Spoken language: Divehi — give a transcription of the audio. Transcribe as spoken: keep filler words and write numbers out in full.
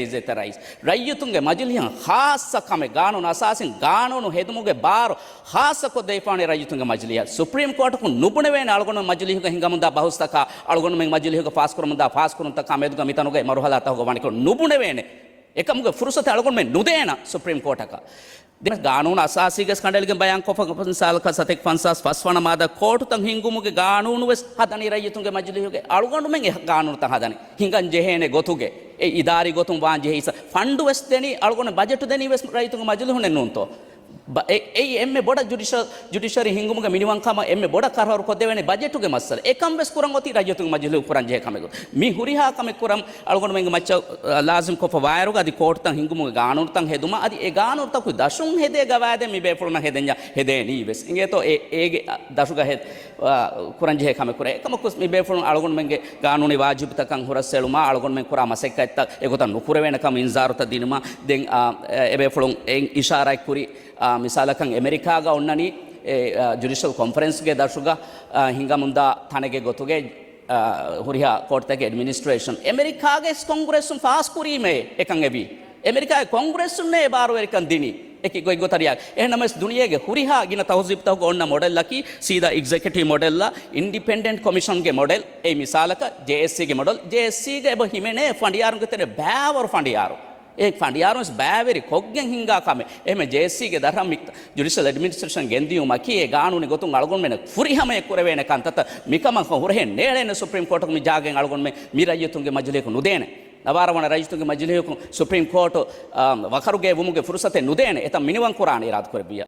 އިއްޒަތްތެރި ރައީސް. ރައްޔިތުންގެ މަޖިލީހަށް ޚާއްޞަ ކަމެއް، ގާނޫނު އަސާސީން ގާނޫނު ހެދުމުގެ ބާރު ޚާއްޞަކޮށްދެވިފާނެ ރައްޔިތުންގެ މަޖިލީހަށް. ސުޕްރީމް ކޯޓަކުން ނުބުނެވޭނެ އަޅުގަނޑު މަޖިލީހުގަ ހިނގަމުންދާ ބަހުސްތަކާ، އަޅުގަނޑުމެން މަޖިލީހުގަ ފާސްކުރަމުންދާ ފާސްކުރުންތަކާ މެދުގަ މިތަނުގައި މަރުހަލާތަކުގަ ވަނިކޮށް ނުބުނެވޭނެ. އެކަމުގެ ފުރުސަތެއް އަޅުގަނޑުމެން ނުދޭނަ ސުޕްރީމް ކޯޓަކަށް. ދެން ގާނޫނު އަސާސީގެ ކަނޑައެޅިގެން ބަޔާންކޮށްފަ މިސާލަކަށް ސަތޭކަ ފަންސާސް ފަސްވަނަ މާދަ ކޯޓުތައް ހިންގުމުގެ ގާނޫނު ވެސް ހަދަނީ ރައްޔިތުންގެ މަޖިލީހުގެ. އަޅުގަނޑުމެން އެ ގާނޫނުތައް ހަދަނީ ހިނގަން ޖެހޭނެ ގޮތުގެ، އެ އިދާރީ ގޮތުން ވާން ޖެހޭ ހިސާ ފަންޑު ވެސް ދެނީ އަޅުގަނޑު ބަޖެޓު ދެނީ ވެސް ރައްޔިތުންގެ މަޖިލީހުންނެއް ނޫންތޯ؟ ބަ-، އެ-، އެއީ އެންމެ ބޮޑަށް ޖުޑިޝަ-، ޖުޑިޝަރީ ހިންގުމުގެ މިނިވަންކަމަށް އެންމެ ބޮޑަށް ކަރަރު ކޮށްދެވޭނެ ބަޖެޓުގެ މައްސަލަ. އެކަން ވެސް ކުރަން އޮތީ ރައްޔިތުންގެ މަޖިލީހު ކުރަން ޖެހޭ ކަމެއް. މި ހުރިހާ ކަމެއް ކުރަން އަޅުގަނޑުމެންގެ މައްޗަށް، އަ، ލާޒިމް ކޮށްފަ ވާއިރުގަ އަދި ކޯޓުތައް ހިންގުމުގެ ގާނޫނުތައް ހެދުމަށް އަދި އެ ގާނޫނުތަކުގެ ދަށުން ހެދޭ ގަވާއިދެއް މި ބޭފުޅުންނަށް ހެދެންޏާ ހެދޭނީ ވެސް. އިނގޭތޯ އެ-، އޭގެ، އަ، ދަށުގަ ހެ-، އަ، ކުރަން ޖެހޭ ކަމެއް ކުރޭ. އެކަމަކު ވެސް މި ބޭފުޅުން އަޅުގަނޑުމެންގެ ގާނޫނީ ވާޖިބުތަކަށް ހުރަސްއެޅުމާ އަޅުގަނޑުމެން ކުރާ މަސައްކަތްތައް އެގޮތަށް ނުކުރެވޭނެ ކަމަށް އިންޒާރުތައް ދިނުމާ ދެން، އާ، އެ ބޭފުޅުން އެއިން އިޝާރާތް ކުރި، އާ، މިސާލަކަށް އެމެރިކާގަ އޮންނަނީ، އެ، އާ، ޖުޑިޝަލް ކޮންފަރެންސްގެ ދަށުގަ، އާ، ހިނގަމުންދާ ތަނެއްގެ ގޮތުގެ، އާ، ހުރިހާ ކޯޓްތަކެއް އެޑްމިނިސްޓްރޭޝަން އެމެރިކާގެ ކޮންގްރެސްއުން ފާސްކުރީމޭ އެކަން އެވީ. އެމެރިކާގެ ކޮންގްރެސްއުންނޭ އެ ބާރުވެރިކަން ދިނީ އެކި ގޮތްގޮތަށް ރިޔާ. އެހެންނަމަވެސް ދުނިޔޭގެ ހުރިހާ ގިނަ ތަހުޒީބުތަކުގަ އޮންނަ މޮޑެލްއަކީ ސީދާ އެގްޒެކެޓިވް މޮޑެލްއަށް، އިންޑިޕެންޑެންޓް ކޮމިޝަންގެ މޮޑެލް، އެ މިސާލަކަށް ޖޭއެސްސީގެ މޮޑެލް، ޖޭއެސްސީގަ އެބަ ހިމެނޭ ފަނޑިޔާރުންގެ ތެރޭ ބައިވަރު ފަނޑިޔާރު. އެ ފަނޑިޔާރުން ވެސް ބައިވެރި ކޮށްގެން ހިންގާ ކަމެއް. އެހެން ޖޭއެސްސީގެ ދަށަށް މި ޖުޑިޝަލް އެޑްމިނިސްޓްރޭޝަން ގެންދިޔުމަކީ އެ ގާނޫނީ ގޮތުން އަޅުގަނޑުމެންނަށް ފުރިހަމަޔަށް ކުރެވޭނެ ކަންތައްތައް. މިކަމަށް ހުރަހެއް ނޭޅޭނެ ސުޕްރީމް ކޯޓަކު މި ޖާގައިން އަޅުގަނޑުމެން މި ރައްޔިތުންގެ މަޖިލީހަކު ނުދޭނެ. ނަވާރަވަނަ ރައްޔިތުންގެ މަޖިލީހަކު ސުޕްރީމް ކޯޓު، އާ، ވަކަރުގެ ވުމުގެ ފުރުސަތެއް ނުދޭނެ. އެތައް މިނިވަން ކުރާނެ އިރާދަ ކުރެއްވިއްޔާ.